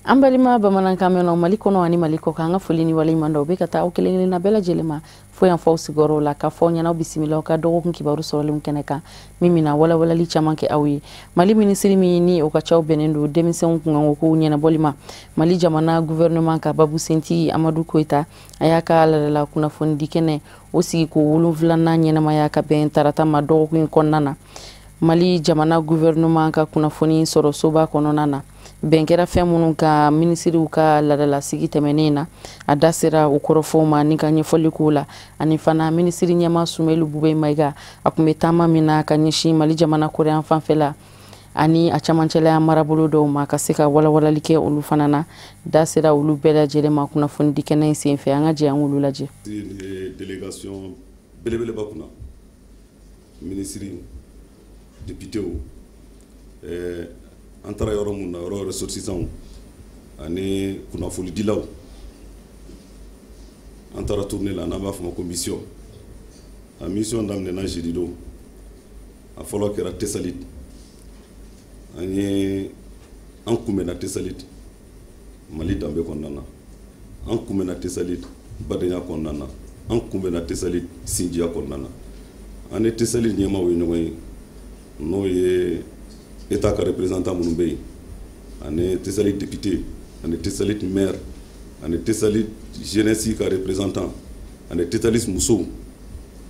An balima bamanankan mɛnnaw, Mali kɔnɔ ani Mali kɔ kan, an ka foli ni waleɲuman dɔw bɛ ka taa aw kelen kelenna bɛɛ lajɛlen ma fo yan fɔ aw sigiyɔrɔw la, ka fɔ ɲɛna bisimilaw ka dɔgɔkun kibaru sɔrɔlenw kɛnɛ kan, min bɛna walawalali caman kɛ aw ye. Mali minisiri min ni o ka caw bɛnnen don denmisɛnw kunkanko kow ɲɛnabɔli ma, Mali jamana gouvernement ka babu sentigi Amadu Koyita, a y'a ka ladala kunnafonidi kɛnɛ o sigi ko 7nan ɲɛnamaya ka bɛn tarata ma dɔgɔkun in kɔnɔna na. Mali jamana gouvernement ka kunnafoni sɔrɔ soba kɔnɔna na, bɛn kɛra fɛn minnu ka minisiriw ka ladala sigi tɛmɛnen na, a da sera o kɔrɔfɔw ma ni ka ɲɛfɔli k'o la. Ani fana, minisiri ɲɛma Sumelu Bubɛyi Mayiga, a tun bɛ taama min na ka ɲɛsin Mali jamana koreyan fanfɛ la ani a camancɛlaya marabolo dɔw ma, ka se ka walawalali kɛ olu fana na, da sera olu bɛɛ lajɛlen ma kunnafonidi kɛnɛ in senfɛ. An ka jɛ an k'olu lajɛ. Délégation belebeleba kunna, minisiri, députéw, an taara yɔrɔ mun na, yɔrɔ ressortissants ani kunnafonidilaw, an taara tournée la n'an b'a fɔ ma ko mission. A mission daminɛna jeudi don. A fɔlɔ kɛra Tesalit. An ye an kunbɛnna Tesalit Mali danbe kɔnɔna na, an kunbɛnna Tesalit badenya kɔnɔna na, an kunbɛnna Tesalit sinjiya kɔnɔna na. An ni Tesalit ɲɛmaaw ye ɲɔgɔn ye, n'o ye État ka représentant minnu bɛ yen, ani Tesalit député, ani Tesalit maire, ani Tesalit jeunesse ka représentant, ani Tesalit musow.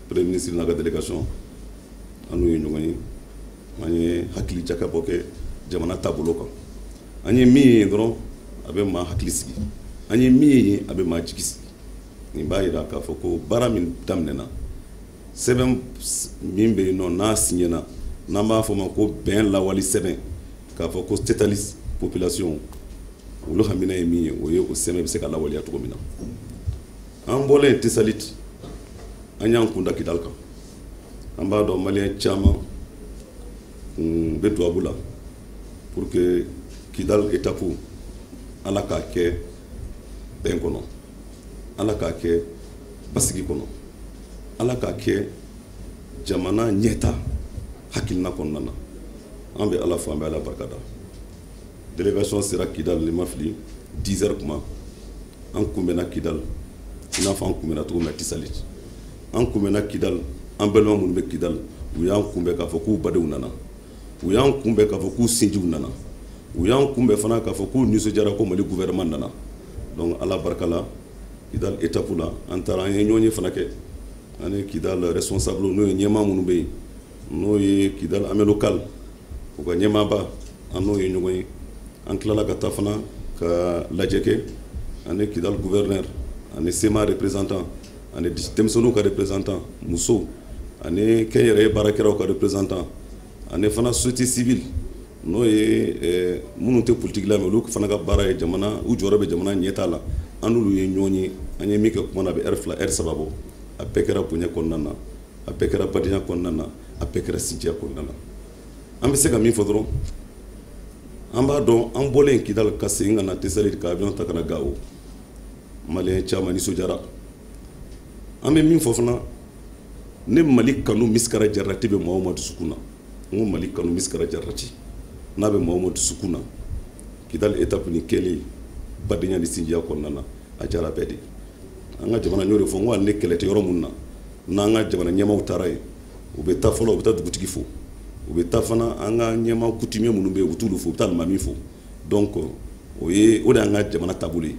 Premier ministre n'a ka délégation, an n'u ye ɲɔgɔn ye. An ye hakili jakabɔ kɛ jamana taabolo kan. An ye min ye dɔrɔn, a bɛ maa hakili sigi. An ye min ye, a bɛ maa jigi sigi. Nin b'a jira k'a fɔ ko baara min daminɛna, sɛbɛn min bɛ yen nɔ n'a signena, n'an b'a fɔ ma ko bɛn lawali sɛbɛn, k'a fɔ ko Tetalis population olu hamina ye min ye, o ye o sɛbɛn bɛ se ka lawaleya cogo min na. An bɔlen Tesalit, an y'an kun da Kidal kan. An b'a dɔn Maliyɛn caman kun bɛ duwawu la pour que Kidal étape, Ala k'a kɛ bɛn kɔnɔ, Ala k'a kɛ basigi kɔnɔ, Ala k'a kɛ jamana ɲɛta hakilina kɔnɔna na. An bɛ Ala fo, an bɛ Ala barika da. Délégation sera Kidal, ni ma fili, 10 heures kuma. An kunbɛnna Kidal i n'a fɔ an kunbɛnna cogo min na Tisalit. An kunbɛnna Kidal, an balima minnu bɛ Kidal, u y'an kunbɛn k'a fɔ k'u badenw nana, u y'an kunbɛn k'a fɔ k'u sinjiw nana, u y'an kunbɛn fana k'a fɔ k'u nisɔndiyara ko Mali gouvernement nana. Donc Ala barika la, Kidal étape la, an taara, an ye ɲɔgɔn ye fana kɛ ani Kidal responsable, n'o ye ɲɛmaa minnu bɛ yen, n'o ye Kidal armée locale u ka ɲɛmaaba, an n'o ye ɲɔgɔn ye. An tilala ka taa fana ka lajɛ kɛ ani Kidal gouverneur, ani CMA représentant, ani denmisɛnninw ka représentant, musow, ani kɛnyɛrɛye baarakɛlaw ka représentant, ani fana société civile, n'o ye minnu tɛ politique la, mais olu fana ka baara ye jamana, u jɔyɔrɔ bɛ jamana ɲɛtaa la. An n'olu ye ɲɔgɔn ye. An ye min kɛ kuma na, a bɛ heure 2, heure 3 bɔ. A bɛɛ kɛra bonya kɔnɔna na, a bɛɛ kɛra badenya kɔnɔna na, a bɛɛ kɛra sinjiya kɔnɔna na. An bɛ se ka min fɔ dɔrɔn, an b'a dɔn an bɔlen Kidal ka segin ka na Tesalit, ka avion ta ka na Gawo, Maliyɛn caman nisɔndiyara. An bɛ min fɔ fana, ne Mali kanu misikara jarati bɛ maa o maa dusukun na, n ko Mali kanu misikara jarati n'a bɛ maa o maa dusukun na, Kidal étape ni kɛlen badenya ni sinjiya kɔnɔna na, a diyara bɛɛ de. An ka jamana, y'o de fɔ, n ko hali ni kɛlɛ tɛ yɔrɔ mun na, n'an ka jamana ɲɛmaaw taara yen, u bɛ taa fɔlɔ, u bɛ taa dugutigi fo, u bɛ taa fana an ka ɲɛmaa coutumier minnu bɛ yen, u bɛ t'olu fo, u bɛ taa alimami fo. Donc o ye o de y'an ka jamana taabolo ye.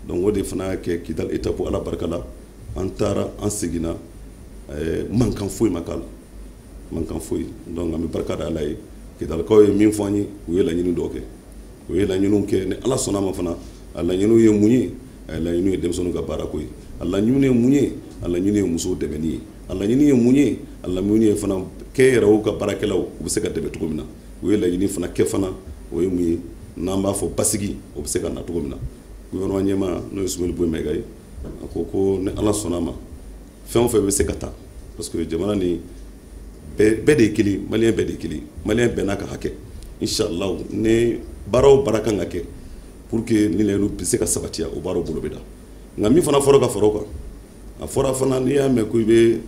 Donc o de fana y'a kɛ Kidal étape, Ala barika la, an taara, an seginna, mankan foyi ma k'a la, mankan foyi. Donc an bɛ barika da Ala ye. Kidalikaw ye min fɔ an ye, u ye laɲini dɔw kɛ, u ye laɲiniw kɛ. Ni Ala sɔnna ma fana, a laɲiniw ye mun ye? A laɲini ye denmisɛnninw ka baarako ye. A laɲini ye mun ye? A laɲini ye musow dɛmɛni ye. A laɲini ye mun ye? A laɲini ye fana kɛnyɛrɛyew ka baarakɛlaw, u bɛ se ka dɛmɛ cogo min na. U ye laɲini fana kɛ fana, o ye mun ye? N'an b'a fɔ basigi, o bɛ se ka na cogo min na. Gouvernement ɲɛmaa, n'o ye Sumelu Boye Mayiga ye, a ko ko ni Ala sɔnna ma, fɛn o fɛn bɛ se ka ta, parce que jamana ni bɛɛ de ye kelen, Maliyɛn bɛɛ de ye kelen, Maliyɛn bɛɛ n'a ka hakɛ. Inshallah, ni baara o baara kan ka kɛ pour que ni laɲiniw bɛ se ka sabati, o baaraw bolo bɛ da. Nka min fana fɔra ka fara o kan, a fɔra fana, n'i y'a mɛn ko i bɛ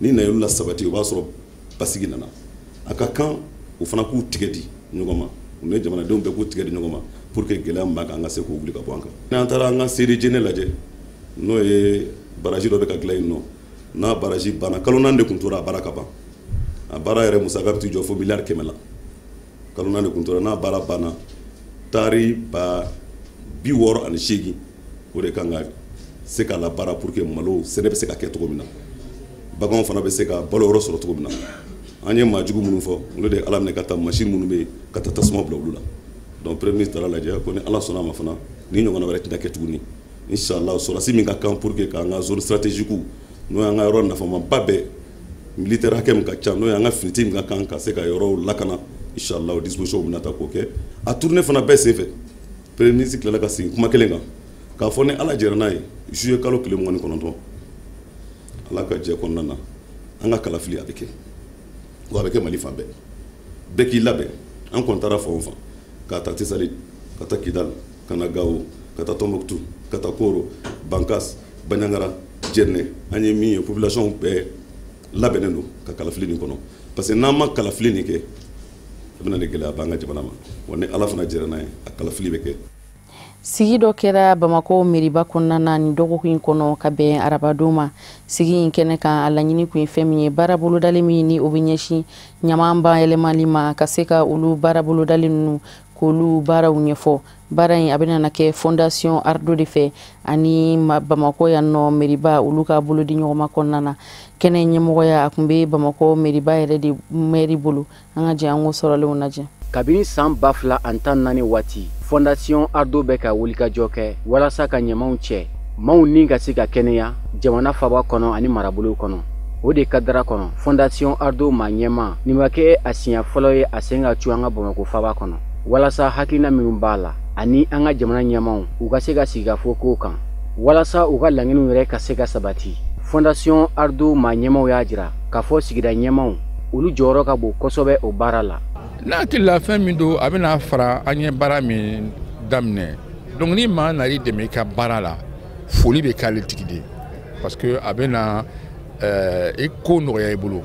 ni laɲiniw la sabati, o b'a sɔrɔ basigi nana. A ka kan u fana k'u tigɛ di ɲɔgɔn ma, u ni jamanadenw bɛɛ k'u tigɛ di ɲɔgɔn ma. Pour que gɛlɛya min b'a kan, an ka se k'o wuli ka bɔ an kan. N'an taara an ka CDJ lajɛ, n'o ye baraji dɔ bɛ ka dilan yen nɔ, n'a baraji banna, kalo 4 de tun tora a baara ka ban. A baara yɛrɛ musaka bɛ t'i jɔ fo miliyari 100 la. Kalo 4 de tun tora, n'a baara banna, taari 68,000 o de kan ka se k'a la baara pour que malo sɛnɛ bɛ se ka kɛ cogo min na, baganw fana bɛ se ka balo yɔrɔ sɔrɔ cogo min na. An ye maa jugu minnu fɔ, olu de ye Ala minɛ ka taa machine minnu bɛ yen ka taa tasuma bila olu la. Donc premier ministre taara lajɛ ko ni Ala sɔnna a ma fana, ni ɲɔgɔnna wɛrɛ tɛna kɛ tuguni, inshallah. Sɔrɔdasi min ka kan pour que k'an ka zone stratégique, n'o y'an ka yɔrɔ nafamaba bɛɛ, militaire hakɛ min ka ca, n'o y'an ka finiti min ka kan ka se ka yɔrɔw lakana, inshallah, o disposition bɛna ta k'o kɛ. A tournée fana bɛɛ senfɛ, premier ministre tilala ka segin kuma kelen kan k'a fɔ ni Ala jɛra n'a ye, juillet kalo tile 29, Ala ka jɛ kɔnɔna na, an ka kalafili a bɛ kɛ, wa a bɛ kɛ Mali fan bɛɛ. Bɛɛ k'i labɛn. An kɔni taara fan o fan, k'a ta Tesalit ka taa Kidal, ka na Gawo, ka taa Tɔnbɔkutu, ka taa Koro, Bankas, Banjagara, Jɛnɛ, an ye min ye, population bɛɛ labɛnnen don ka kalafili nin kɔnɔ, parce que n'an ma kalafili nin kɛ, a bɛna ni gɛlɛya b'an ka jamana ma. Wa ni Ala fana jɛra n'a ye, a kalafili bɛ kɛ. Sigi dɔ kɛra Bamakɔ meriba kɔnɔna na nin dɔgɔkun in kɔnɔ ka bɛn arabadon ma. Sigi in kɛnɛ kan, a laɲini kun ye fɛn min ye, baara bolodalen min ni o bɛ ɲɛsin ɲaman bayɛlɛmali ma, ka se ka olu baara bolodalen ninnu k'olu baaraw ɲɛfɔ. Baara in a bɛna kɛ Fondation Ardo de fɛ ani Bamakɔ yan nɔ meriba, olu ka bolodi ɲɔgɔnma kɔnɔna na. Kɛnɛ ɲɛmɔgɔya a tun bɛ Bamakɔ meriba yɛrɛ de mɛri bolo. An ka jɛ an k'o sɔrɔlenw lajɛ. Kabini san 2014 waati, Fondation Ardo bɛ ka wulikajɔ kɛ walasa ka ɲamaw cɛ, maaw ni ka se ka kɛnɛya jamana faba kɔnɔ ani marabolow kɔnɔ. O de kadara kɔnɔ, Fondation Ardo maa ɲɛma nin ma kɛ a siɲɛ fɔlɔ ye a sen ka cu an ka Bamakɔ faba kɔnɔ, walasa hakilina minnu b'a la ani an ka jamana ɲɛmaw u ka se ka sigikafɔ kow kan, walasa u ka laɲiniw yɛrɛ ka se ka sabati. Fondation Ardo maa ɲɛmaw y'a jira k'a fɔ sigida ɲɛmaw olu jɔyɔrɔ ka bon kosɛbɛ o baara la. N'a hakili la fɛn min don, a bɛna fara an ye baara min daminɛ. Donc ni maa nana i dɛmɛ i ka baara la, foli bɛ k'ale tigi de, parce que a bɛna i ko nɔgɔya i bolo.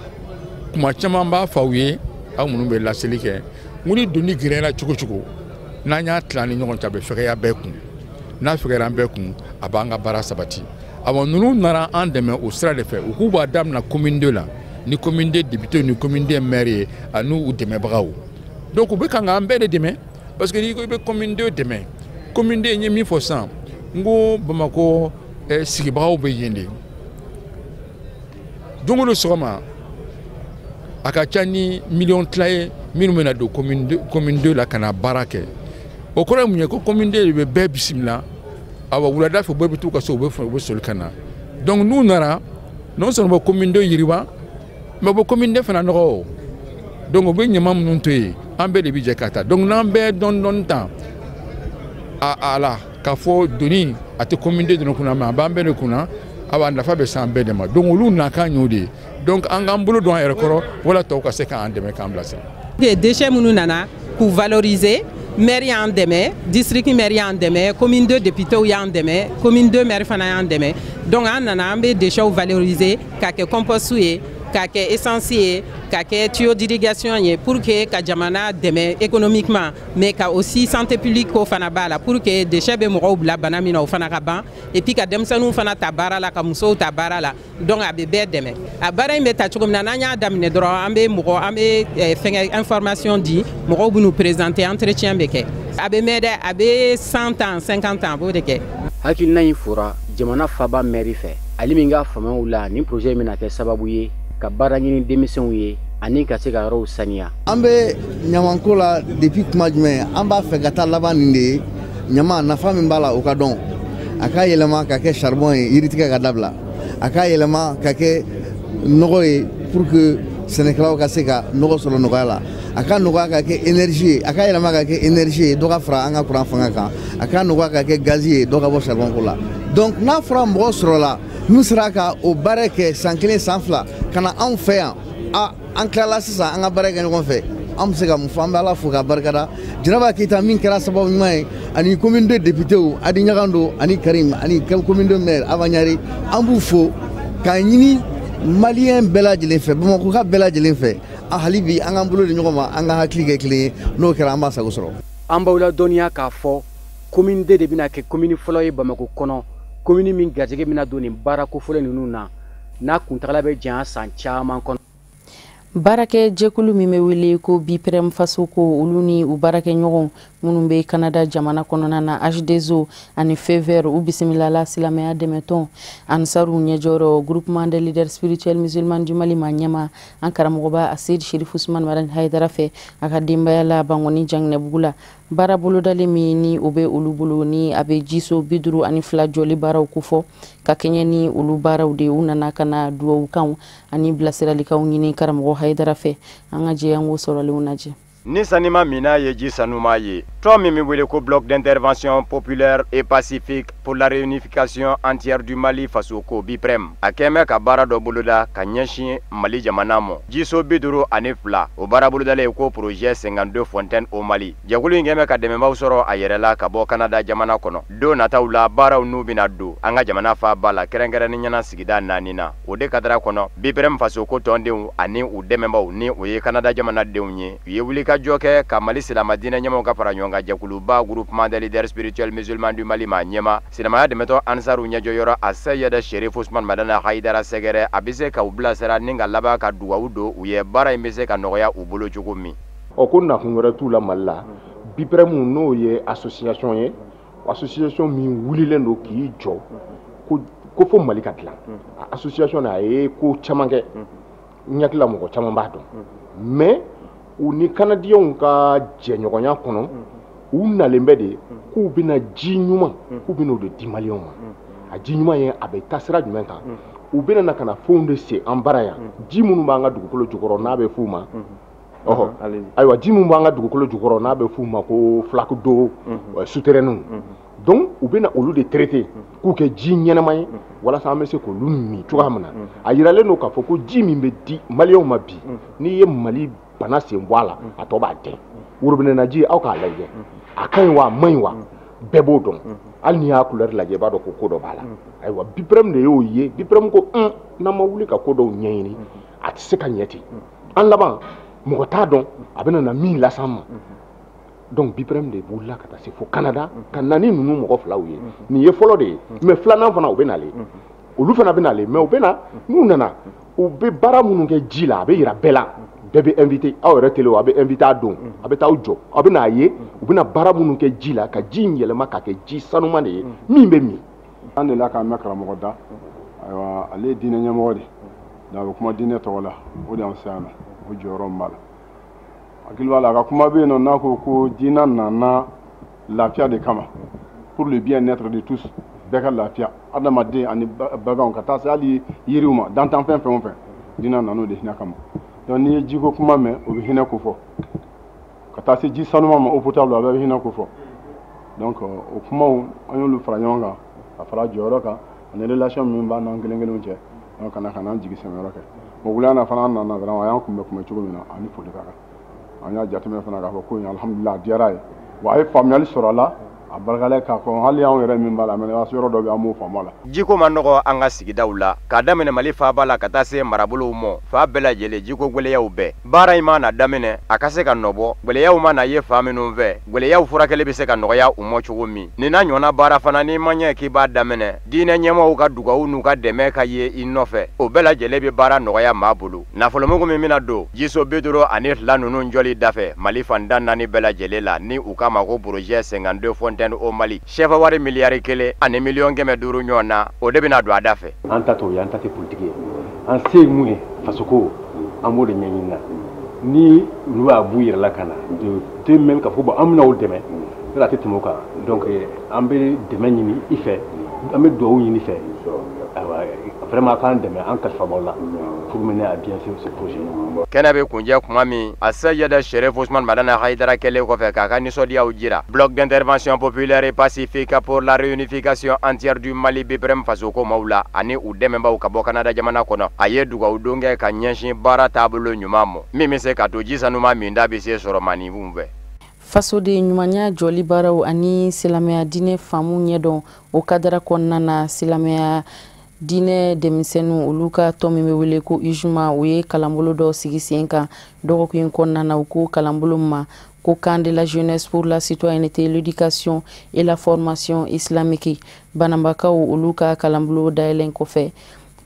Kuma caman b'a fɔ aw ye, aw minnu bɛ laseli kɛ, n ko ni doni girinyara cogo cogo, n'an y'a tila ni ɲɔgɔn cɛ, a bɛ fɛgɛya bɛɛ kun. N'a fɛgɛyara an bɛɛ kun, a b'an ka baara sabati. Awa, ninnu nana an dɛmɛ o sira de fɛ. U k'u b'a daminɛ commune 2 la, ni commune 2 député ni commune 2 maire ye ani u dɛmɛbagaw. Donc u bɛ kan k'an bɛɛ de dɛmɛ, parce que n'i ko i bɛ commune 2 dɛmɛ, commune 2, n ye min fɔ sisan, n ko Bamakɔ sigibagaw bɛ yen de. Don o don sɔgɔma, a ka ca ni miliyɔn tila ye minnu bɛna don commune 2 la ka na baara kɛ. O kɔrɔ ye mun ye? Ko commune 2 de bɛ bɛɛ bisimila. Awa, wulada fɛ, bɛɛ bɛ t'u ka so, u bɛ soli ka na. Donc n'u nana, non seulement u bɛ commune 2 yiriwa, mais u bɛ commune 2 fana nɔgɔ o. Donc u bɛ ɲama minnu to yen, an bɛɛ de bɛ jɛ ka taa. Donc n'an bɛɛ dɔɔni dɔɔni ta a la k'a fɔ doni a tɛ commune 2 dɔrɔn kunna, mais a b'an bɛɛ de kunna. Awa, nafa bɛ s'an bɛɛ de ma. Donc olu nakan y'o de ye. Donc an k'an bolo don an yɛrɛ kɔrɔ wala tɔw ka se k'an dɛmɛ, k'an bilasira. Déchets minnu nana k'u valoriser, maire y'an dɛmɛ, district maire y'an dɛmɛ, commune 2 députés y'an dɛmɛ, commune 2 maire fana y'an dɛmɛ. Donc an nana, an bɛ déchets valoriser k'a kɛ compost ye, k'a kɛ essence ye, k'a kɛ tuyau d'irrigation ye, pour que ka jamana dɛmɛ économiquement, mais ka aussi santé publique ko fana b'a la, pour que déchets bɛ mɔgɔw bila bana min na, o fana ka ban, et puis ka denmisɛnninw fana ta baara la, ka musow ta baara la. Donc a bɛ bɛɛ dɛmɛ. A baara in bɛ ta cogo min na, n'an y'a daminɛ dɔrɔn, an bɛ mɔgɔ an bɛ fɛngɛ information di mɔgɔw, bɛ n'u présenter, entretien bɛ kɛ. A bɛ mɛn dɛ, a bɛ 100 ans, 50 ans, a b'o de kɛ. Hakilina in fora jamana faba mɛri fɛ, ale min ka faamuyaw la, nin projet in bɛna kɛ sababu ye ka baara ɲini denmisɛnw ye ani ka se ka yɔrɔw saniya. An bɛ ɲamanko la depuis kuma jumɛn? An b'a fɛ ka taa laban nin de ye. Ɲama nafa min b'a la, o ka dɔn. A ka yɛlɛma ka kɛ charbon ye, yiritigɛ ka dabila. A ka yɛlɛma ka kɛ nɔgɔ ye pour que sɛnɛkɛlaw ka se ka nɔgɔ sɔrɔ nɔgɔya la. A ka nɔgɔya ka kɛ énergie ye, a ka yɛlɛma ka kɛ énergie ye, dɔ ka fara an ka courant fanga kan. A ka nɔgɔya ka kɛ gazi ye, dɔ ka bɔ charbon ko la. Donc n'a fɔra mɔgɔ sɔrɔla min sera ka o baara kɛ san kelen, san 2, ka na anw fɛ yan, a an tilala sisan, an ka baara kɛ ɲɔgɔn fɛ, an bɛ se ka mun fɔ? An bɛ Ala fo k'a barikada Jɛnɛba Keyita min kɛra sababu ɲuman ye, ani commune 2 députés Adi Ɲagando ani Karim, ani commune 2 maire Aba Ɲare. An b'u fo k'a ɲini maliyɛn bɛɛ lajɛlen fɛ, Bamakɔka bɛɛ lajɛlen fɛ, hali bi an k'an bolo di ɲɔgɔn ma, an ka hakili kɛ kelen ye. N'o kɛra, an b'a sago sɔrɔ. An b'aw ladɔnniya k'a fɔ commune 2 de bɛna kɛ commune fɔlɔ ye Bamakɔ kɔnɔ, commune min garijɛgɛ bɛna don nin baara kofɔlen ninnu na, n'a kuntagala bɛ janya san caman kɔnɔ. Baarakɛ jɛkulu min bɛ wele ko Biprem Faso, ko olu ni u baarakɛɲɔgɔnw minnu bɛ Canada jamana kɔnɔna na, H2O ani Fever, u bisimilala silamɛya dɛmɛtɔn Ansaru ɲɛjɔyɔrɔ, Groupement des leaders spirituels musulmans du Mali ma ɲɛma, an karamɔgɔba Aseyid Sherif Usman Madani Hayidara fɛ, a ka denbaya la Bankɔni Janginɛbugu la. Baara bolodalen min ni o bɛ olu bolo, ni a bɛ jiso 52 jɔli baaraw kofɔ, ka kɛɲɛ ni olu baaraw de, u nana ka na duwawukanw ani bilasiralikanw ɲini karamɔgɔ Hayidara fɛ. An ka jɛ an k'o sɔrɔlenw lajɛ. Ni sanima mina ye ji sanuma ye, tɔn min bɛ wele ko Bloc d'intervention populaire et pacifique pour la réunification entière du Mali, faso ko Biprem, a kɛn bɛ ka baara dɔ boloda ka ɲɛsin Mali jamana ma, jiso 52. O baara bolodalen ko projet 52 fontaines au Mali. Jɛkulu in kɛn bɛ ka dɛmɛbaw sɔrɔ a yɛrɛ la ka bɔ Canada jamana kɔnɔ. Don nataw la, baaraw n'u bɛna don an ka jamana faaba la, kɛrɛnkɛrɛnnen ɲɛna sigida naani na. O de kadara kɔnɔ, Biprem faso ko tɔndenw ani u dɛmɛbaw, ni o ye Canada jamanadenw ye, u ye wuli ka jɔ kɛ ka Mali silama diinɛ ɲɛmaw ka fara ɲɔgɔn kan jɛkuluba Groupement des leaders spirituels musulmans du Mali ma ɲɛma, silamɛya dɛmɛtɔ Ansaru ɲɛjɔyɔrɔ Aseyid Sherif Usman Madani Hayidara sɛgɛrɛ, a bɛ se ka u bilasira ni ka laban ka dugawu don u ye, baara in bɛ se ka nɔgɔya u bolo cogo min. Ɔ, ko nakun wɛrɛ t'u la Mali la. Biprem, n'o ye association ye, association min wulilen don k'i jɔ ko fo Mali ka dilan. A association na, a ye ko caman kɛ, n hakili la mɔgɔ caman b'a dɔn. Mais u ni Canadiens ka jɛɲɔgɔnya kɔnɔ, u nalen bɛ de k'u bɛna ji ɲuman, k'u bɛna o de di Maliyɛnw ma. A ji ɲuman ye, a bɛ taa sira jumɛn kan? U bɛna na ka na fɛnw de se an bara yan, ji minnu b'an ka dugukolo jukɔrɔ, n'a bɛ f'u ma, ɔhɔ, ayiwa, ji minnu b'an ka dugukolo jukɔrɔ, n'a bɛ f'u ma ko flaque d'eau souterraine. Donc u bɛna olu de traiter k'u kɛ ji ɲɛnama ye, walasa an bɛ se k'olu min cogoya min na. A yiralen don k'a fɔ ko ji min bɛ di Maliyɛnw ma bi, n'i ye Mali bana sen bɔ a la, a tɔ b'a dɛn. Worobinɛ ji, aw k'a lajɛ, a ka ɲi wa, a man ɲi wa, bɛɛ b'o dɔn. Hali n'i y'a couleur lajɛ, i b'a dɔn ko ko dɔ b'a la. Ayiwa, Biprem de y'o ye. Biprem ko un, n'an ma wuli ka ko dɔw ɲɛɲini, a tɛ se ka ɲɛ ten. An laban, mɔgɔ t'a dɔn a bɛna na min las'an ma. Donc Biprem de wulila ka taa se fo Canada ka na ni ninnu mɔgɔ filaw ye. Nin ye fɔlɔ de ye, mais filanan fana, u bɛ nalen, olu fana bɛ nalen. Mais u bɛ na, n'u nana, u bɛ baara minnu kɛ ji la, a bɛ yira bɛɛ la. Bɛɛ bɛ invité, aw yɛrɛ télé, a bɛ invité a don, a bɛ taa aw jɔ, aw bɛ n'a ye u bɛna baara minnu kɛ ji la, ka ji in yɛlɛma ka kɛ ji sanuman de ye min bɛ min. An delila k'an mɛn karamɔgɔ da. Ayiwa, ale ye diinɛ ɲɛmɔgɔ de ye, a bɛ kuma diinɛ tɔgɔ la. O de y'an se yan nɔ, o jɔyɔrɔ min b'a la, hakili b'a la, a ka kuma bɛ yen nɔ n'a ko ko diinɛ nana lafiya de kama, pour le bien-être de tous, bɛɛ ka lafiya, adamaden ani baganw, ka taa se hali yiriw ma, dantanfɛn fɛn o fɛn, diinɛ nana o de hinɛ kama. Donc n'i ye jiko kuma mɛn, o bɛ hinɛ ko fɔ, ka taa se ji sanuma ma, eau potable, a bɛɛ bɛ hinɛ ko fɔ. Donc o kumaw, an y'olu fara ɲɔgɔn kan ka fara jɔyɔrɔ kan ani relation min b'an n'an kelen kelenw cɛ. Donc ka na an jigi sɛmɛyɔrɔ kɛ. Bon, wula na fana, an nana dɔrɔn, a y'an kunbɛn kunbɛn cogo min na ani foli ka kan. An y'a jateminɛ fana k'a fɔ ko in, alhamdulilah, a diyara a ye wa, a ye faamuyali sɔrɔ a la, a barikalen k'a fɔ hali anw yɛrɛ min b'a la mɛ, yɔrɔ dɔ bɛ, an b'o faamu a la. Jiko ma nɔgɔ an ka sigidaw la, k'a daminɛ Mali faaba la ka taa se marabolow ma, fa bɛɛ lajɛlen jiko gwɛlɛyaw bɛɛ. Baara in mana daminɛ, a ka se ka nɔbɔ gwɛlɛyaw mana ye fa minnu fɛ, gwɛlɛyaw furakɛli bɛ se ka nɔgɔya u ma cogo min. Nin n'a ɲɔgɔnna baara fana, n'i ma ɲɛ k'i b'a daminɛ, diinɛ ɲɛmɔgɔw ka dugawu n'u ka dɛmɛ ka ye i nɔfɛ, o bɛɛ lajɛlen bɛ baara nɔgɔya maa bolo. Nafolomugu min bɛna don jiso 52 ninnu jɔli dafɛ Mali fantan naani bɛɛ lajɛlen la, ni u k'a ma ko projet 52 fontaines au Mali, sɛfa wari miliyari 1 ni miliyɔn 500 ɲɔgɔn na, o de bɛna don a da fɛ. An ta t'o ye, an ta tɛ politiki ye. An se ye mun ye, fasoko, an b'o de ɲɛɲini na. Ni olu y'a b'u yɛrɛ la ka na de même k'a fɔ bon, an bɛna o dɛmɛ yɔrɔ, a tɛ tɛmɛ o kan. Donc an bɛ dɛmɛ ɲini i fɛ, an bɛ dugawu ɲini i fɛ. Ayiwa, vraiment, k'an dɛmɛ, an kalifa b'aw la pour mener à bien ce projet. Kɛnɛ bɛ kunjɛ kuma min, a Seyid Sherif Usman Madani Hayidara kɛlen kɔfɛ k'a ka nisɔndiyaw jira Bloc d'intervention populaire et pacifique pour la réunification entière du Mali, BPRM fasoko maaw la ani u dɛmɛbaw ka bɔ Canada jamana kɔnɔ, a ye dugawu don kɛ ka ɲɛsin baara taabolo ɲuman ma min bɛ se ka to ji sanuma min da bɛ se sɔrɔ maninfinw fɛ. Fasoden ɲumanya jɔli baaraw ani silamɛya diinɛ faamu ɲɛdɔn, o kadara kɔnɔna na, silamɛya Diinɛ denmisɛnninw olu ka tɔn min bɛ wele ko UJMA, u ye kalanbolo dɔ sigi sen kan dɔgɔkun in kɔnɔna na. U ko kalanbolo ma ko Camp de la jeunesse pour la citoyenneté, l'éducation et la formation islamique. Banambakaw olu ka kalanbolo dayɛlɛn kɔfɛ,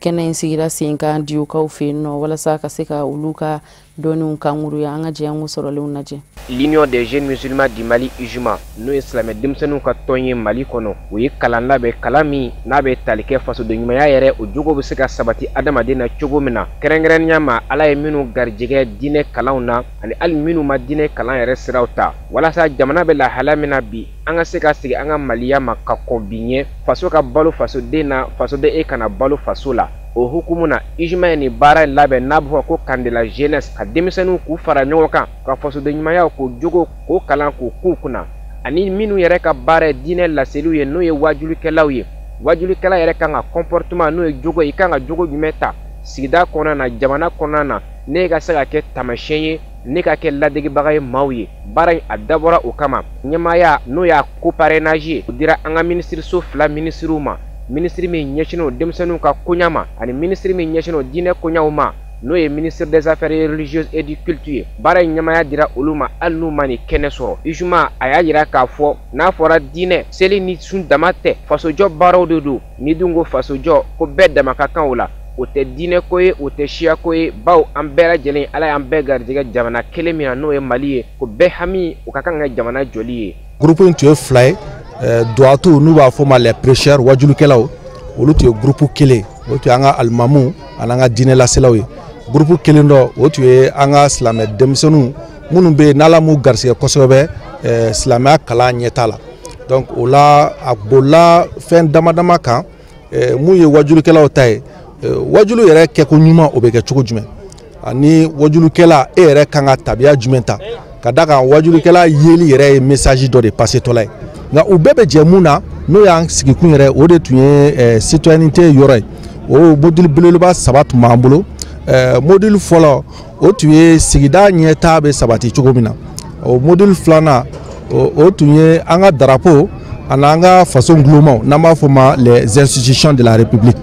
kɛnɛ in sigira sen kan Diyokaw fɛ yen nɔ, walasa ka se ka olu ka dɔnniw kankuruya. An ka jɛ an k'o sɔrɔlenw lajɛ. L'Union des jeunes musulmans du Mali, UJMA, n'o ye silamɛ denmisɛnninw ka tɔn ye Mali kɔnɔ, o ye kalan labɛn, kalan min n'a bɛ tali kɛ fasoden ɲumanya yɛrɛ, o jogo bɛ se ka sabati adamaden na cogo min na, kɛrɛnkɛrɛnnenya ma Ala ye minnu garijɛgɛ diinɛ kalanw na, ani hali minnu ma diinɛ kalan yɛrɛ siraw ta, walasa jamana bɛ lahala min na bi, an ka se ka segin an ka maliya ma ka kɔn bi ɲɛ, faso ka balo fasoden na, fasoden e kana balo faso la. O hukumu na, UJMA ye nin baara in labɛn n'a bɛ fɔ ko Camp de la jeunesse, ka denmisɛnninw k'u fara ɲɔgɔn kan, ka fasoden ɲumanya k'o jogo k'o kalan k'o k'u kunna, ani minnu yɛrɛ ka baara ye diinɛ laseliw ye, n'o ye wajulikɛlaw ye. Wajulikɛla yɛrɛ kan ka comportement, n'o ye jogo, i kan ka jogo jumɛn ta sigida kɔnɔna na, jamana kɔnɔna na, ne ka se ka kɛ taamasiyɛn ye, ne ka kɛ ladegebaga ye maaw ye. Baara in a dabɔra o kama. Ɲɛmaaya, n'o y'a co-parrainage ye, o dira an ka minisiriso fila minisiriw ma, minisiri min ɲɛsinnen don denmisɛnninw ka koɲa ma, ani minisiri min ɲɛsinnen don diinɛ koɲaw ma, n'o ye ministre des Affaires religieuses et du culte ye. Baara in ɲɛmaaya dira olu ma, hali n'u ma nin kɛnɛ sɔrɔ. UJMA a y'a yira k'a fɔ n'a fɔra diinɛ, seli ni sun dama tɛ, fasojɔ baaraw de don. Ni dun ko fasojɔ, ko bɛɛ dama ka kan o la, o tɛ diinɛ ko ye, o tɛ siya ko ye, bawo an bɛɛ lajɛlen, Ala y'an bɛɛ garijɛgɛ jamana kelen min na, n'o ye Mali ye, ko bɛɛ hami o ka kan ka jamana jɔli ye. Groupe in tun ye fila ye. Duwatu, n'u b'a fɔ ma les prêcheurs, wajulikɛlaw, olu tun ye groupe kelen, o tun ye an ka alimamuw ani an ka diinɛ laselaw ye. Groupe kelen dɔ, o tun ye an ka silamɛ denmisɛnninw minnu bɛ yen n'Ala m'u garisɛgɛ kosɛbɛ silamɛya kalan ɲɛta la. Donc o la, a bolila fɛn dama dama kan. Mun ye wajulikɛlaw ta ye? Wajulu yɛrɛ kɛko ɲuman, o bɛ kɛ cogo jumɛn, ani wajulikɛla e yɛrɛ kan ka tabiya jumɛn ta, ka da kan wajulikɛla yeli yɛrɛ ye message dɔ de passetɔla ye. Nka u bɛɛ bɛ jɛ mun na, n'o y'an sigikun yɛrɛ, o de tun ye citoyenneté yɔrɔ ye. O module belebeleba saba tun b'an bolo. Module fɔlɔ, o tun ye sigida ɲɛtaa bɛ sabati cogo min na. O module filanan, o tun ye an ka drapeau ani an ka faso gulomaw, n'an b'a fɔ ma les institutions de la République.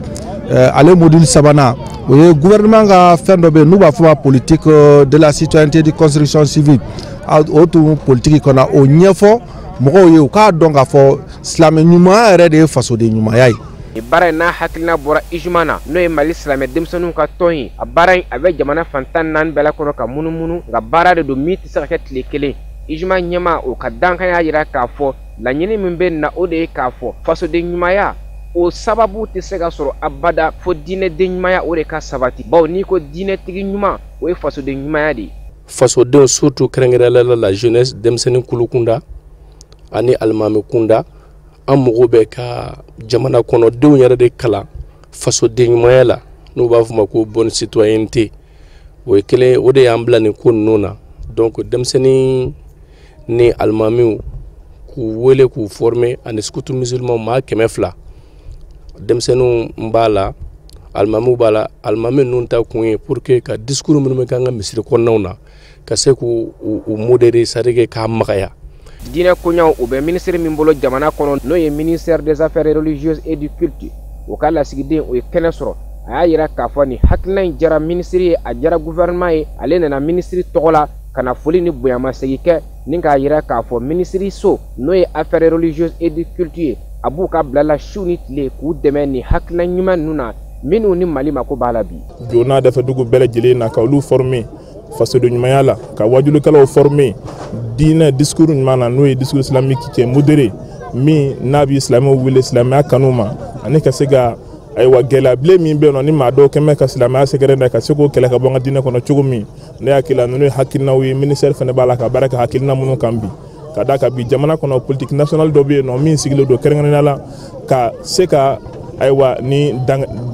Ale module sabanan, o ye gouvernement ka fɛn dɔ bɛ yen n'u b'a fɔ ma politique de la citoyenneté de construction civile. O tun politique kɔnɔ, o ɲɛfɔ mɔgɔw ye u k'a dɔn k'a fɔ silamɛ ɲumanya yɛrɛ de ye fasoden ɲumanya ye. Nin baara in n'a hakilina bɔra UJMA na, n'o ye Mali silamɛ denmisɛnninw ka tɔn ye. A baara in a bɛ jamana fan 14 bɛɛ la kɔnɔ ka munumunu, nka baara de don min tɛ se ka kɛ tile kelen. UJMA ɲɛmaa o ka dankan y'a jira k'a fɔ laɲini min bɛ na, o de ye k'a fɔ fasoden ɲumanya o sababu tɛ se ka sɔrɔ abada fo diinɛden ɲumanya o de ka sabati, bawo n'i ko diinɛtigi ɲuman, o ye fasoden ɲumanya de ye. Fasodenw, surtout kɛrɛnkɛrɛnnenya la jeunesse, denmisɛnnin kulukunda ani alimami kunda, an mago bɛ ka jamana kɔnɔdenw yɛrɛ de kalan fasoden ɲumanya la, n'u b'a fɔ ma ko bonne citoyenneté. O ye kelen, o de y'an bila nin ko ninnu na. Donc denmisɛnnin ni alimamiw k'u wele k'u former, ani scout musulman maa 200, denmisɛnninw b'a la, alimamiw b'a la. Alimami ninnu ta kun ye pour que ka discours minnu bɛ k'an ka misiri kɔnɔnaw na, ka se k'u modérer, c'est à dire k'a magaya. Diinɛ koɲaw o bɛ minisiri min bolo jamana kɔnɔ, n'o ye ministère des Affaires religieuses et du culte, o ka lasigiden o ye kɛnɛ sɔrɔ. A y'a yira k'a fɔ nin hakilina in diyara minisiri ye, a diyara gouvernement ye. Ale nana minisiri tɔgɔ la ka na foli ni bonyamasegin kɛ, ni k'a yira k'a fɔ minisiri so, n'o ye affaires religieuses et du culte ye, a b'u ka bila la su ni tile k'u dɛmɛ nin hakilina ɲuman ninnu na, minnu ni Mali mako b'a la bi. Jona dafɛ dugu bɛɛ lajɛlen na, ka olu former fasoden ɲumanya la, ka wajulikɛlaw former diinɛ discours ɲuman na, n'o ye discours islamique qui est modéré, min n'a bɛ silamɛw wele silamɛya kanu ma, ani ka se ka ayiwa gɛlɛyabilen min bɛ yen nɔ ni maa dɔw kɛn bɛ ka silamɛya sɛgɛrɛ dɛ, ka se k'o kɛlɛ ka bɔ an ka diinɛ kɔnɔ cogo min. Ne hakili la ninnu ye hakilinaw ye, ministère fana b'a la ka baara kɛ hakilina minnu kan bi, ka d'a kan bi jamana kɔnɔ politique nationale dɔ bɛ yen nɔ min sigilen don kɛrɛnkɛrɛnnenya la ka se ka ayiwa ni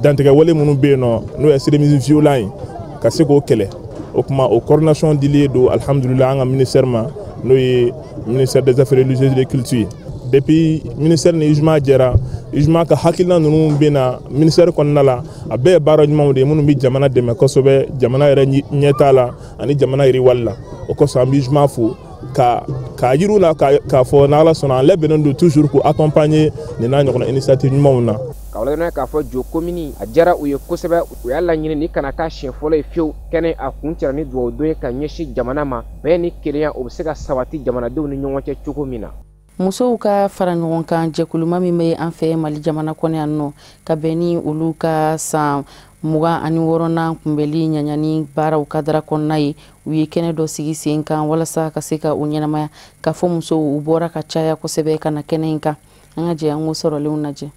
dantigɛwale minnu bɛ yen nɔ, n'o ye extrémisme violent ye, ka se k'o kɛlɛ. O kuma o coordination dilen don alhamdulilah an ka ministère ma, n'o ye ministère des Affaires religieuses et de culture ye. Depuis ministère ni UJMA jɛra, UJMA ka hakilina ninnu bɛ na ministère kɔnɔna la, a bɛɛ ye baara ɲumanw de ye minnu bɛ jamana dɛmɛ kosɛbɛ, jamana yɛrɛ ɲɛtaa la ani jamana yiriwali la. O kosɔn an bɛ UJMA fo. K'a yir'u la k'a fɔ n'Ala sɔnna an labɛnnen don toujours k'u accompagner nin n'a ɲɔgɔnna initiative ɲumanw na. Ka waleɲuman k'a fɔ jo komini a diyara u ye kosɛbɛ, u y'a laɲini ni kana k'a siɲɛ fɔlɔ ye fiyewu. Kɛnɛ a kun cɛra ni dugawu don ye ka ɲɛsin jamana ma, bɛn ni kelenya o bɛ se ka sabati jamanadenw ni ɲɔgɔn cɛ cogo min na. Musow ka fara ɲɔgɔn kan jɛkuluma min bɛ an fɛ Mali jamana kɔnɔ yan nɔ, ka bɛn ni olu ka san 26nan kunbɛli ɲaɲani baaraw kadara kɔnɔna ye, u ye kɛnɛ dɔ sigi sen kan walasa ka se ka o ɲɛnamaya. K'a fɔ musow u bɔra ka caya kosɛbɛ ka na kɛnɛ in kan. An ka jɛ an k'o sɔrɔlenw lajɛ.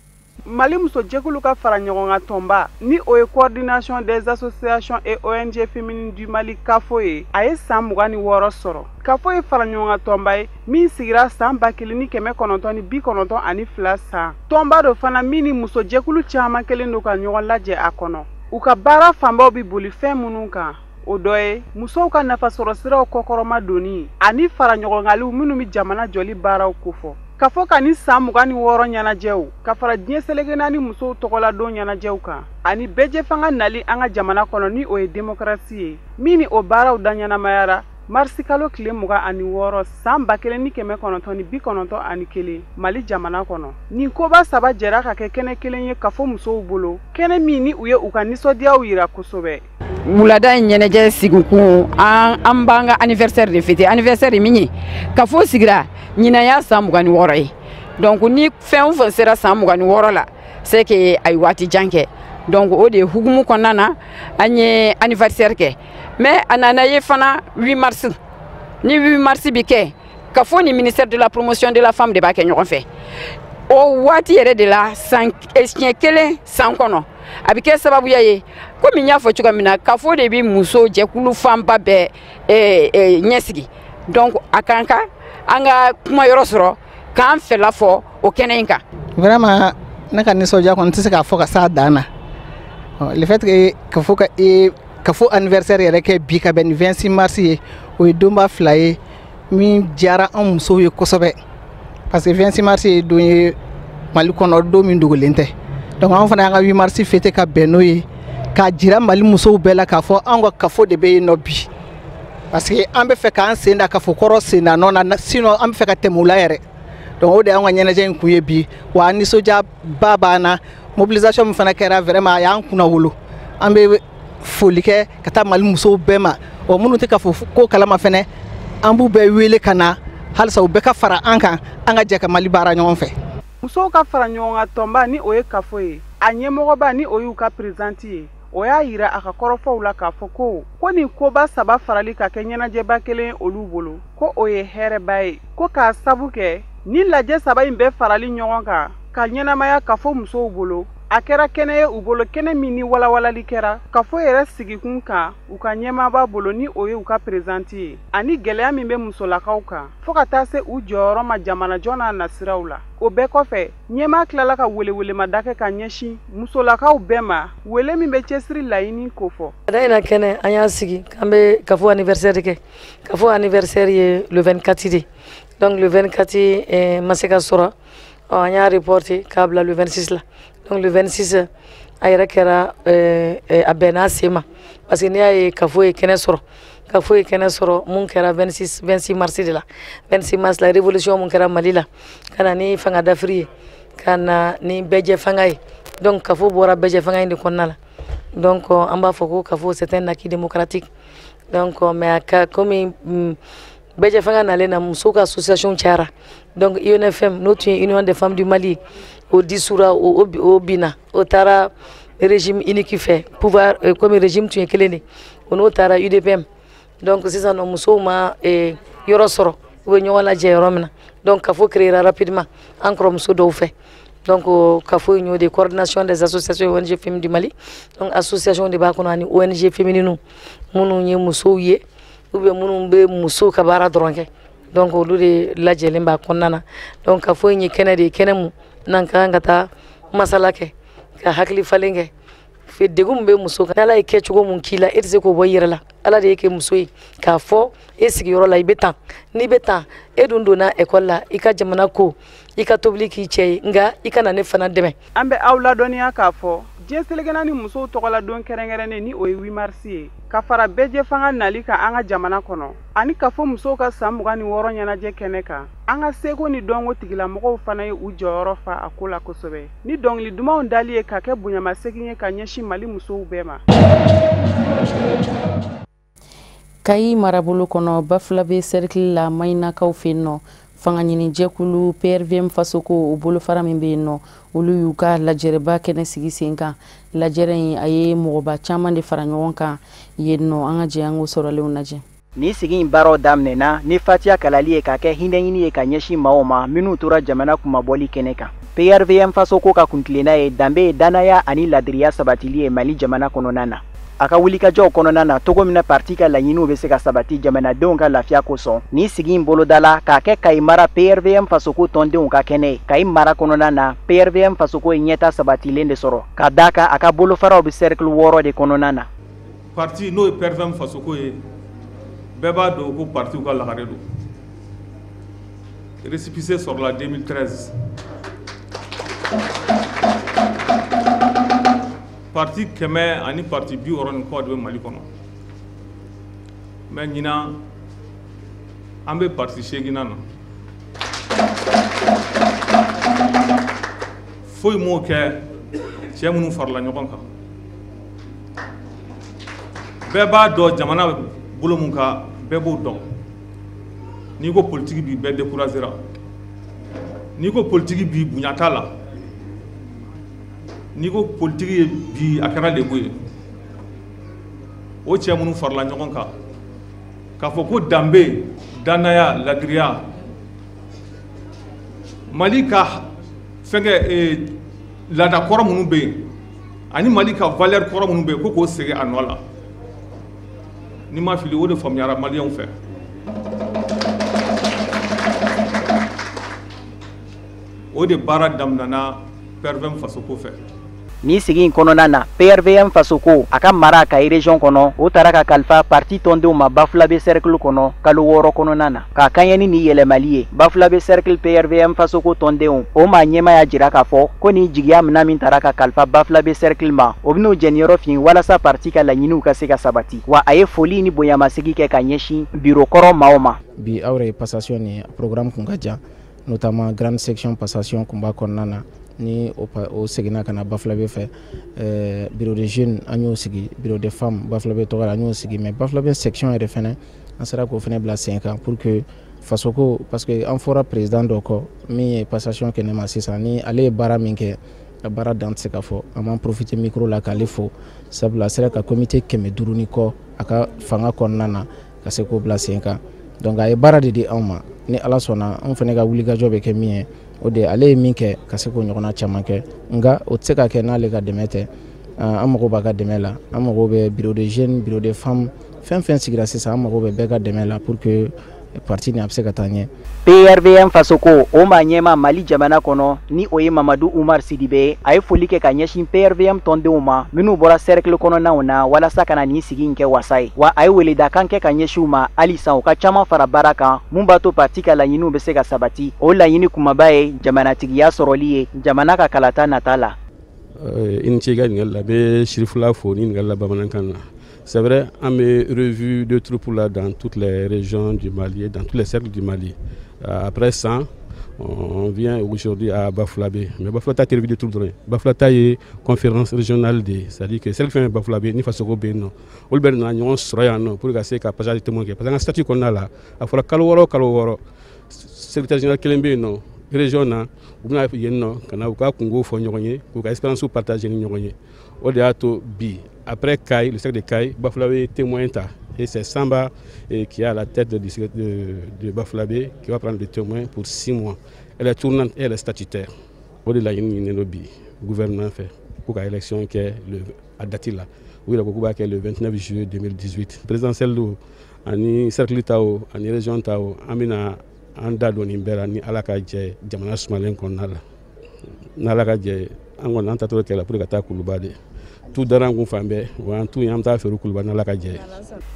Mali muso jɛkulu ka fara ɲɔgɔn kan tɔnba ni o ye coordination des associations et ONG féminines du Mali CAFO ye, a ye san 26 sɔrɔ. CAFO ye fara ɲɔgɔn kan tɔnba ye min sigira san 1992 san. Tɔnba dɔ fana min ni muso jɛkulu caman kɛlen don ka ɲɔgɔn lajɛ a kɔnɔ. U ka baara fanbaw bɛ boli fɛn minnu kan, o dɔ ye musow ka nafasɔrɔsiraw kɔkɔrɔma donni ani fara ɲɔgɔnkaliw minnu bɛ jamana jɔli baaraw kofɔ. Ka fɔ ka ni san 26 ɲɛnajɛw ka fara diɲɛ seleke naani musow tɔgɔladon ɲɛnajɛw kan ani bɛɛjɛfanga nali an ka jamana kɔnɔ ni o ye demokarasi ye, min ni o baaraw da ɲɛnamayara marisi kalo tile 26 san 1991 Mali jamana kɔnɔ. Nin koba saba jɛra ka kɛ kɛnɛ kelen ye ka fɔ musow bolo, kɛnɛ min ni u ye u ka nisɔndiyaw yira kosɛbɛ. Wulada in ɲɛnajɛ sigikun, an b'an ka anniversaire de fêter. Anniversaire ye min ye, CAFO sigira ɲinan y'a san 26 ye. Donc ni fɛn o fɛn sera san 26 la, c'est que a ye waati jan kɛ. Donc o de hukumu kɔnɔna na an ye anniversaire kɛ. Mais a nana ye fana 8 mars, ni 8 mars bi kɛ, CAFO ni ministère de la promotion de la femme de b'a kɛ ɲɔgɔn fɛ. O waati yɛrɛ de la, san siɲɛ kelen san kɔnɔ, a bɛ kɛ sababuya ye komi n y'a fɔ cogoya min na, CAFO de bɛ muso jɛkulu fanba bɛɛ ɲɛsigi. Donc a kan ka an ka kuma yɔrɔ sɔrɔ k'an fɛla fɔ o kɛnɛ in kan. Vraiment ne ka nisɔndiya kɔni tɛ se k'a fɔ ka s'a dan na. Le fait que CAFO ka CAFO anniversaire yɛrɛ kɛ bi ka bɛn ni 26 mars ye, o ye donba fila ye min diyara an musow ye kosɛbɛ. Parce que 26 mars ye don ye Mali kɔnɔ, don min dogolen tɛ. Donc an fana y'an ka 8 mars fêter ka bɛn n'o ye, k'a jira Mali musow bɛɛ la k'a fɔ anw ka CAFO de bɛ yen nɔ bi. Parce que an bɛ fɛ k'an sen da CAFO kɔrɔ sen da nɔ na, sinon an bɛ fɛ ka tɛmɛ u la yɛrɛ. Donc o de y'an ka ɲɛnajɛ in kun ye bi. Wa an nisɔndiyaba b'an na. Mobilisation min fana kɛra, vraiment a y'an kunna wolo. An bɛ foli kɛ ka taa Mali musow bɛɛ ma. Ɔ minnu tɛ CAFO ko kalama fɛnɛ, an b'u bɛɛ wele ka na halisa u bɛɛ ka fara an kan, an ka jɛ ka Mali baara ɲɔgɔn fɛ. Musow ka fara ɲɔgɔn kan tɔnba ni o ye CAFO ye, a ɲɛmɔgɔba ni o y'u ka présidente ye, o y'a yira a ka kɔrɔfɔw la k'a fɔ ko nin koba saba farali ka kɛ ɲɛnajɛba kelen olu bolo, ko o ye hɛrɛba ye, ko k'a sabu kɛ ni lajɛ saba in bɛɛ farali ɲɔgɔn kan ka ɲɛnamaya CAFO musow bolo, a kɛra kɛnɛ ye u bolo, kɛnɛ min ni walawalali kɛra CAFO yɛrɛ sigikun kan u ka ɲɛmaaba bolo ni o ye u ka présidente ye, ani gɛlɛya min bɛ musolakaw kan fo ka taa se u jɔyɔrɔ ma jamanajɔ n'a nasiraw la. O bɛɛ kɔfɛ, ɲɛmaa tilala ka welewelemada kɛ ka ɲɛsin musolakaw bɛɛ ma, wele min bɛ cɛsiri laɲini kofɔ. Da in na kɛnɛ an y'a sigi k'an bɛ CAFO anniversaire kɛ. CAFO anniversaire ye le 24 de, donc le 24 ma se ka sɔrɔ, an y'a reporté k'a bila le 26 la. Donc le 26 a yɛrɛ kɛra a bɛnna sen ma, parce que n'i y'a ye CAFO ye kɛnɛ sɔrɔ, CAFO ye kɛnɛ sɔrɔ mun kɛra 26 mars de la. 26 mars la, révolution mun kɛra Mali la, ka na ni fanga dafiri ye, ka na ni bɛɛjɛ fanga ye. Donc CAFO bɔra bɛɛjɛ fanga in de kɔnɔna la. Donc an b'a fɔ ko CAFO c'est un acquis démocratique. Donc mais a ka komi bɛɛjɛ fanga nalen na, musow ka association cayara. Donc UNFM n'o tun ye Union des femmes du Mali, o dissoudra, o binna, o taara régime unique fɛ pouvoir, komi régime tun ye kelen de, o n'o taara UDPM. Donc sisan nɔ musow ma yɔrɔ sɔrɔ u bɛ ɲɔgɔn lajɛ yɔrɔ min na. Donc CAFO créera rapidement an kɔrɔmuso dɔw fɛ. Donc CAFO y'o de coordination des associations ONG féminines du Mali. Donc association de b'a kɔnɔ ani ONG féminines minnu ye musow ye ou bien minnu bɛ musow ka baara dɔrɔn kɛ. Donc olu de lajɛlen b'a kɔnɔna na. Donc CAFO in ye kɛnɛ de ye, kɛnɛ mun n'an ka kan ka taa masala kɛ, ka hakili falen kɛ. Degun min bɛ muso kan, n'Ala ye kɛcogo mun k'i la, e tɛ se k'o bɔ i yɛrɛ la. Ala de ye kɛ muso ye k'a fɔ e sigiyɔrɔ la i bɛ tan, n'i bɛ tan e dun donna ekɔli la, i ka jamana ko, i ka tobili k'i cɛ ye, nka i ka na ne fana dɛmɛ. An bɛ aw ladɔnniya k'a fɔ diɲɛ seleke naani musow tɔgɔladon kɛrɛnkɛrɛnnen ni o ye 8 mars ye, ka fara bɛɛjɛ fanga nali kan an ka jamana kɔnɔ, ani ka fɔ musow ka san 26 ɲɛnajɛ kɛnɛ kan. An ka seko ni dɔnko tigilamɔgɔw fana ye u jɔyɔrɔ fa a ko la kosɛbɛ ni dɔnkili dumanw dali ye ka kɛ bonyamasegin ye ka ɲɛsin Mali musow bɛɛ ma. Kayi marabolo kɔnɔ, Bafulabe cercle la Mayinakaw fɛ yen nɔ, fanga ɲini jɛkulu PRVM Fasoko o bolofara min bɛ yen nɔ, olu y'u ka lajɛrɛba kɛnɛ sigi sen kan. Lajɛrɛ in a ye mɔgɔba caman de fara ɲɔgɔn kan yen nɔ. An ka jɛ an k'o sɔrɔlenw lajɛ. Ni sigi in baaraw daminɛna ni fatiya kalali ye ka kɛ hinɛɲini ye ka ɲɛsin maaw ma minnu tora jamana kunmabɔli kɛnɛ kan. PRVM Fasoko ka kuntilenna ye danbe, danaya ani ladiriya sabatili ye Mali jamana kɔnɔna na. A ka wulikajɔw kɔnɔna na, togo min na parti ka laɲiniw bɛ se ka sabati jamanadenw ka lafiya kosɔn, ni sigi in bolodala k'a kɛ Kayi mara PRVM Fasoko tɔndenw ka kɛnɛ ye. Kayi mara kɔnɔna na, PRVM Fasoko ye ɲɛta sabatilen de sɔrɔ ka d'a kan a ka bolofaraw bɛ cercle 6 de kɔnɔna na. Parti n'o ye PRVM Fasoko ye, bɛɛ b'a dɔn ko partiw ka lagare don. Récépissé sɔrɔla 2013. Parti 100 ani parti 60 ni kɔ de bɛ Mali kɔnɔ. Mais ɲinan an bɛ parti 8nan na. Foyi m'o kɛ cɛ minnu farala ɲɔgɔn kan. Bɛɛ b'a dɔn jamana bɛ bolo mun kan, bɛɛ b'o dɔn. N'i ko politique bi, bɛɛ découragera. N'i ko politique bi, bonya t'a la. N'i ko politique ye bi, a kɛra lebu ye. O cɛ minnu farala ɲɔgɔn kan k'a fɔ ko danbe, danaya, ladiriya, Mali ka fɛnkɛ laada kɔrɔ minnu bɛ yen ani Mali ka valeur kɔrɔ minnu bɛ yen, ko k'o segin a nɔ la. N'i ma fili, o de faamuyara maliyɛnw fɛ. O de baara daminɛna PRVM Fasoko fɛ. Ni sigi in kɔnɔna na, PRVM Fasoko a ka mara Kayi région kɔnɔ, o taara ka kalifa parti tɔndenw ma Bafulabe cercle kɔnɔ kalo 6 kɔnɔna na. K'a kaɲɛ ni nin yɛlɛmali ye, Bafulabe cercle PRVM Fasoko tɔndenw o maa ɲɛmaa y'a jira k'a fɔ ko nin jigiya minɛn min taara ka kalifa Bafulabe cercle ma, o bɛn'u jɛniyɔrɔ fin walasa parti ka laɲiniw ka se ka sabati. Wa a ye foli ni bonyamasegin kɛ ka ɲɛsin biro kɔrɔ maaw ma. Bi aw yɛrɛ ye passation ni programme kun ka jan, notamment grande section passation kun b'a kɔnɔna na. Ni o seginna ka na Bafulabe fɛ, bureau de jeunes an y'o sigi, bureau de femmes Bafulabe tɔgɔ la an y'o sigi, mais Bafulabe section yɛrɛ fɛnɛ an sera k'o fɛnɛ bila sen kan pour que Fasoko, parce que an fɔra président dɔ kɔ min ye passation kɛ ne ma sisan, ni ale ye baara min kɛ, a baara dan tɛ se ka fɔ. An b'an profiter micro la k'ale fo, sabula a sera ka comité 500 ni kɔ a ka fanga kɔnɔna na ka se k'o bila sen kan. Donc a ye baara de di anw ma, ni Ala sɔnna anw fɛnɛ ka wulikajɔ bɛ kɛ min ye, o de ale ye min kɛ ka se k'o ɲɔgɔnna caman kɛ. Nka o tɛ se ka kɛ n'ale ka dɛmɛ tɛ. An mago b'a ka dɛmɛ la, an mago bɛ bureau de jeunes, bureau de femmes, fɛn fɛn sigira sisan, an mago bɛ bɛɛ ka dɛmɛ la pour que parti nin a bɛ se ka taa ɲɛ. PRVM Fasoko o maa ɲɛmaa Mali jamana kɔnɔ ni o ye Mamadu Umar Sidibe, a ye foli kɛ ka ɲɛsin PRVM tɔndenw ma minnu bɔra cercle kɔnɔnaw na walasa ka na nin sigi in kɛ wasa ye. Wa a ye weledakan kɛ ka ɲɛsin u ma halisa u ka caman fara baara kan mun b'a to parti ka laɲiniw bɛ se ka sabati. O laɲini kumaba ye jamanatigiya sɔrɔli ye jamana ka kalata nata la. I ni ce i ka ɲininkali la. N bɛ Sirifula fo ni ɲininkali la bamanankan na. C'est vrai, an bɛ revue de troupes là dans toutes les régions du Mali et dans tous les cercles du Mali. Après ça, on vient aujourd'hui à Bafoulabé. Mais Bafoulabé tɛ revue de troupes dɔrɔn ye. Bafoulabé ye conférence régionale de ye, c'est-à-dire que cercle fɛn fɛn Bafoulabé ni Fasoko bɛ yen nɔ, olu bɛɛ nana ɲɔgɔn sɔrɔ yan nɔ pour ka se ka passage témoin kɛ. Parce que an ka statut kɔnɔna la, a fɔra kalo 6 o kalo 6, secrétaire général kelen bɛ yen nɔ région na, u bɛna yen nɔ ka na u ka kungo fɔ ɲɔgɔn ye, k'u ka expérience partager ni ɲɔgɔn ye. O de y'a to bi, après Kayes, le cercle de Kayes, Bafoulabé témoin ta. Et c'est Samba qui est à la tête de Bafoulabé qui va prendre le témoin pour 6 mois. Elle est tournante et elle est statutaire. O de laɲini ɲininen don bi gouvernement fɛ k'u ka élection kɛ a date la. U yɛrɛ ko k'u b'a kɛ le 29 juillet 2018. Présidentielle don ani cercle ta o ani région ta o, an bɛna an da don nin bɛɛ la ni Ala ka jɛ jamana sumalen kɔnɔna la. N'Ala ka jɛ, an kɔni an tatɔ kɛlɛ pour ka taa Kuluba de. Tu dara an kun fan bɛɛ, wa an tu in, an bɛ taa feere Kuluba n'Ala ka jɛ ye.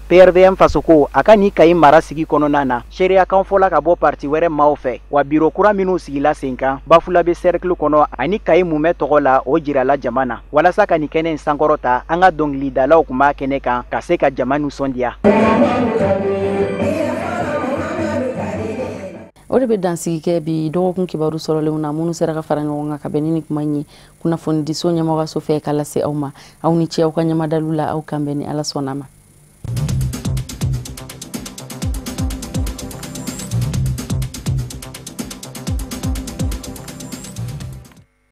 PRVM fasoko a ka nin Kayi mara sigi kɔnɔna na, seereya kan fɔla ka bɔ parti wɛrɛ maaw fɛ, wa biro kura minnu sigila sen kan Bafulabe cercle kɔnɔ ani Kayi mumɛ tɔgɔ la, o jirala jama na. Walasa ka nin kɛnɛ in sankɔrɔta, an ka dɔnkilidalaw tun b'a kɛnɛ kan ka se ka jama nisɔndiya. O de bɛ dansigi kɛ bi dɔgɔkun kibaru sɔrɔlenw na, minnu sera ka fara ɲɔgɔn kan ka bɛn ni nin kuma in ye kunnafonidiso ɲɛmɔgɔso fɛ ka lase aw ma. Aw ni ce aw ka ɲɛmadalu la. Aw kan bɛn ni Ala sɔnna ma.